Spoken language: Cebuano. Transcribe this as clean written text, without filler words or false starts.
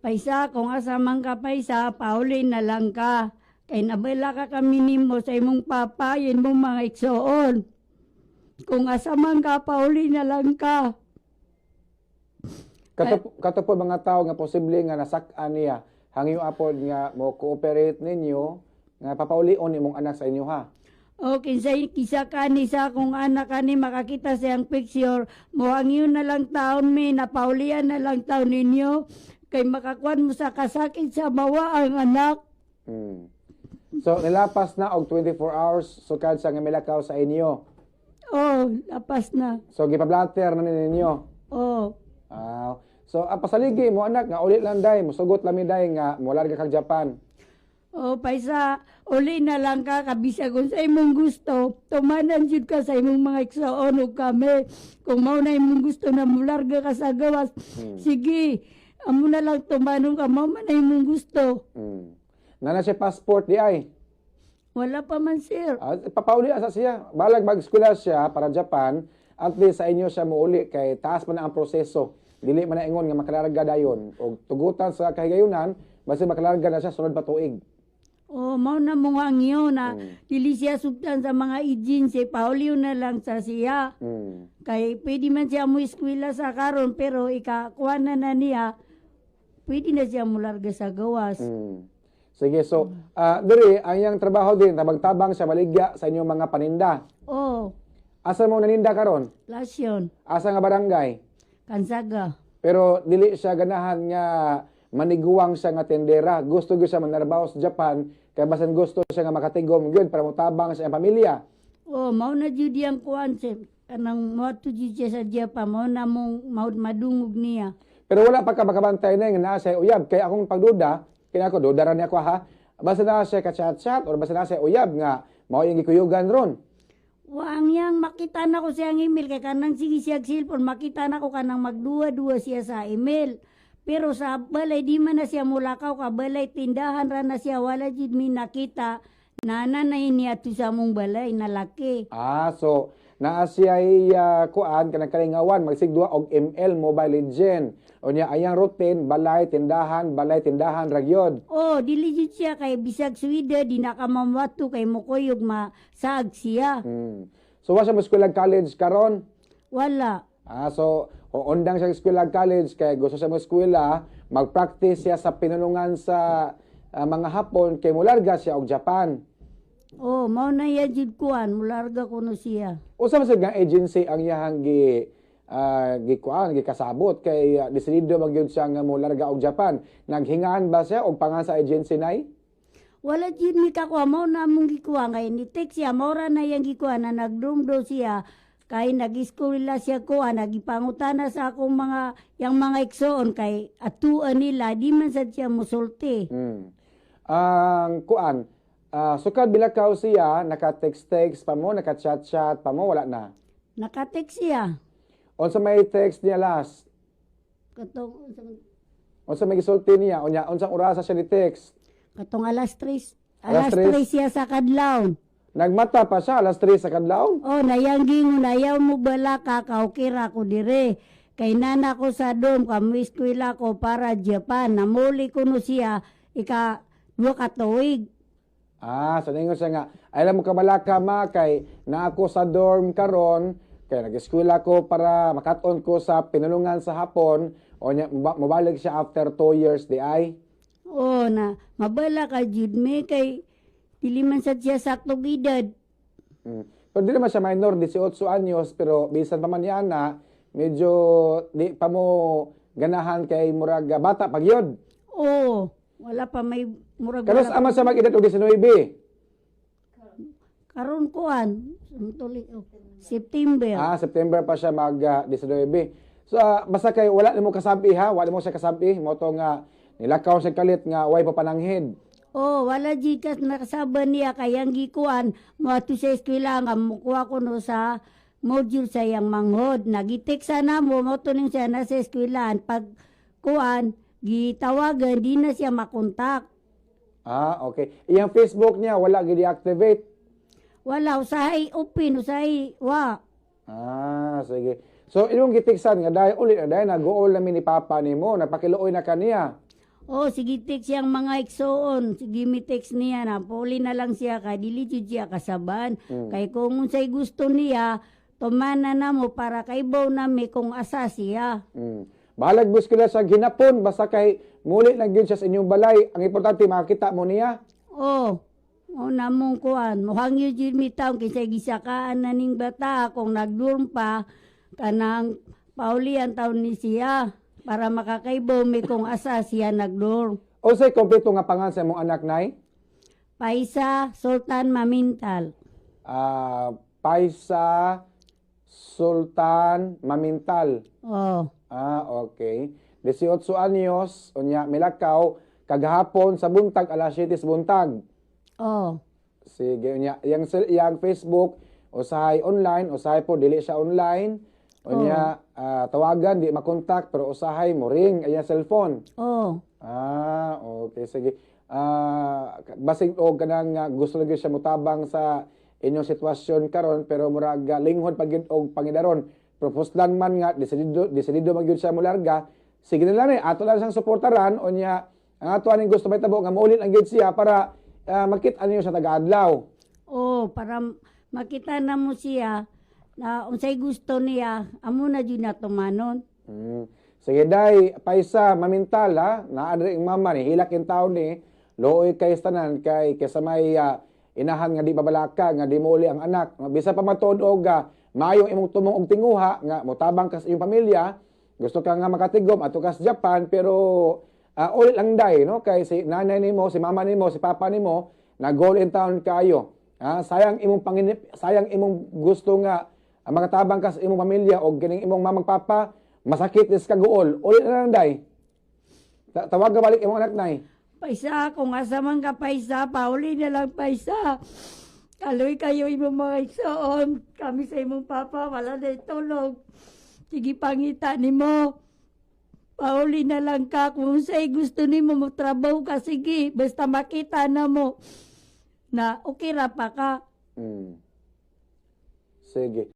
Paisa, kung asa man ka, paisa, pauli na lang ka. Kay nabala ka kami nimo sa imong papa, yun mong mga igsoon. Kung asa man ka, pauli na lang ka. Kato po mga tao nga posible nga nasak-an niya, hangyo apod nga mo cooperate ninyo nga papaulion imong anak sa inyo, ha. O kinsay kisa kani sa akong anak kani makakita siyang picture, mohangyo na lang taon mi, napaulian na lang taon ninyo kay makakuan mo sa kasakit sa mawa ang anak. So nilapas na og 24 hours sukad sa nga milakaw sa inyo. Oh, lapas na. So gipablatter na ninyo. Oh. Ah, so ang pasaligi mo anak nga ulit lang day, musugot lami day nga molarga kag Japan. Oh, paisa, uli na lang ka, kabisag kung sa imong gusto, tumanan jud ka sa imong mga igsoon ug kami. Kung mao na imong gusto na mularga ka sa gawas, sige, amo na lang tumanon ka, mao man na imong gusto. Nana siya passport di ay? Wala pa man, sir. Ah, papauli asa siya. Balag mag-eskwela siya para Japan, at least sa inyo siya muuli kay taas man na ang proseso. Dili man na ingon nga makalarga dayon og tugutan sa kahigayunan, basta makalarga na siya sunod pa tuig. Oh, mao na mo nga angyo na dili siya sugtan sa mga agency, pauliw na lang sa siya. Kay pwede man siya mo eskwela sa karon pero ikakuha na na niya, pwede na siya mularga sa gawas. Sige, so diri ang iyang trabaho din tabang-tabang siya baligya sa inyong mga paninda. Oh. Asa mo naninda karon? Lasyon. Asa nga barangay? Kansaga. Pero dili siya ganahan nga maniguwang siya nga tendera. Gusto gyud siya manarbaho sa Japan kay basan gusto siya nga makatigom gyud para motabang sa iyang pamilya. Oh, mao na jud yang kuan sir. Kanang moadto jud siya sa Japan, mao na mong mao madungog niya. Pero wala pa ka makabantay na nga naa siya uyab kay akong pagduda, kaya ako duda ra niya ako, ha. Basta naa siya ka-chat-chat or basta naa siya uyab nga mao iyang gikuyugan ron. Wa ang yang makita na ko siyang email kay kanang sige siya cellphone, makita na ko kanang magduwa-duwa siya sa email. Pero sa balay di man na siya mulakaw ka balay, tindahan ra na siya, wala jud mi nakita nana na niya to sa mong balay na laki. Ah, so naa siya kuan kanang kalingawan magsigduwa og ML, Mobile Legend. Unya ayang routine balay tindahan ra gyud. Oh, dili jud siya kay bisag suwida di na ka mamwato kay mukuyog masaag siya. So wa siya mo eskwela college karon? Wala. Ah, so undang siya eskwela college kay gusto siya mo eskwela, mag-practice siya sa pinulungan sa mga Hapon kay mularga siya og Japan. Oh, mao na iya jud kuan, mularga kuno siya. Usa man sad nga agency ang iyahang gi gikuan, gikasabot kay desidido man gyud siya nga mularga og Japan? Naghingaan ba siya og pangan sa agency, nay? Wala jud mi kakuha, mao na among gikuha kay ni text siya, mao ra na iyang gikuha na nagdumdo siya kay nag-eskwela siya kuha, nagipangutana sa akong mga yang mga igsoon kay atuan nila, di man sad siya musulti. Ang kuan, sukad bilakaw siya, naka-text-text pa mo, naka-chat-chat pa mo, wala na? Naka-text siya. Unsa may text niya last? Katong Unsa may gisulti niya? Unya unsang orasa siya ni text? Katong alas 3. Alas Alas 3. 3 siya sa kadlawon. Nagmata pa siya alas 3 sa kadlawon. Oh, nayang gingon, ayaw mo balaka, kaukira ko dire. Kay nana ko sa dom, kamo eskwela ko para Japan. Namuli ko no siya, ika duha ka tuig. Ah, so ningon siya nga, ay mo kabalaka ma kay na ako sa dorm karon kay nag-eskwela ko para makat-on ko sa pinulungan sa hapon o nya mobalik siya after 2 years di ay. Oh, na mabala ka jud me kay dili man sad siya saktong edad. Pero di naman siya minor, 18 anyos, pero bisan pa man niya na, medyo di pa mo ganahan kay murag bata pag yun. Oh, wala pa may murag Kanos wala pa. Ama siya mag-edad og 19? Karon kuan, tuloy, oh, September. Ah, September pa siya mag 19. So basta kay wala nimo kasabi ha, wala mo siya kasabi mo to nga nilakaw siya kalit nga way pa pananghid. Oh, wala jud kas nakasaba niya kay ang gikuan moadto sa eskwela nga mukuha ko no sa module sa iyang manghod. Nagitik sana mo mo to ning siya na sa eskwelaan pag kuan gitawagan di na siya makontak. Ah, okay. Iyang Facebook niya wala gi-deactivate? Wala, usahay open, usahay wa. Ah, sige. So imong gitiksan nga dahil ulit na dahil nag-uol na mi ni papa nimo, napakiluoy na kaniya. Oh, sige, text siyang mga igsoon. Sige, mi text niya na pauli na lang siya kay dili jud siya kasaban. Kay kung unsay gusto niya, tumana na mo para kaibaw nami kung asa siya. Bahalag bus kila sa ginapon basta kay muli lang gyud siya sa inyong balay. Ang importante makakita mo niya. Oh, oh namong kuan. Muhangyo jud mi taon kinsay gisakaan na ning bata kung nagdurm pa kanang paulian taon ni siya para makakaibaw mi kung asa siya nagdurm. Unsay kompleto nga pangan sa imong anak, Nay? Paisa Sultan Mamintal. Paisa Sultan Mamintal. Oh. Ah, okay. 18 anyos, unya milakaw kagahapon sa buntag, alas 7 sa buntag. Oh. Sige, unya yang Facebook usahay online, usahay po dili siya online. Unya tawagan di makontak pero usahay mo ring ayang cellphone. Oh. Ah, okay, sige. Basig og kanang gusto lagi siya motabang sa inyong sitwasyon karon pero murag linghod pa gyud og pangidaron. Propose lang man nga desidido desidido man gyud siya molarga. Sige na lang eh, ato lang siyang suportaran, unya ang ato aning gusto mahitabo nga maulit ang gyud siya para makita niyo sa taga-adlaw. Oh, para makita na mo siya na unsay gusto niya, amo na jud na tumanon. Sige day, Paisa, Mamintal ha, naa diri ang mama ni, hilak yung taon ni, looy kay tanan kay kaysa may inahan nga di babalaka, nga di mo uli ang anak. Bisa pa matuod og maayong imong tumong og tinguha nga motabang ka sa iyong pamilya, gusto ka nga makatigom ato ka sa Japan pero uli lang day no kay si nanay nimo, si mama nimo, si papa nimo nag-goal in town kayo. Ah, sayang imong panginip, sayang imong gusto nga ang makatabang ka sa imong pamilya o kining imong mamang papa masakit is kaguol. Uli na lang day. Tawag ka balik imong anak, Nay. Paisa, kung asa man ka, Paisa, pauli na lang, Paisa. Kaloy kayo imong mga igsoon. Kami sa imong papa, wala na tulog. Sige, pangita nimo. Pauli na lang ka. Kung sa'y gusto nimo, mo trabaho ka, sige. Basta makita na mo na okay ra pa ka. Sige.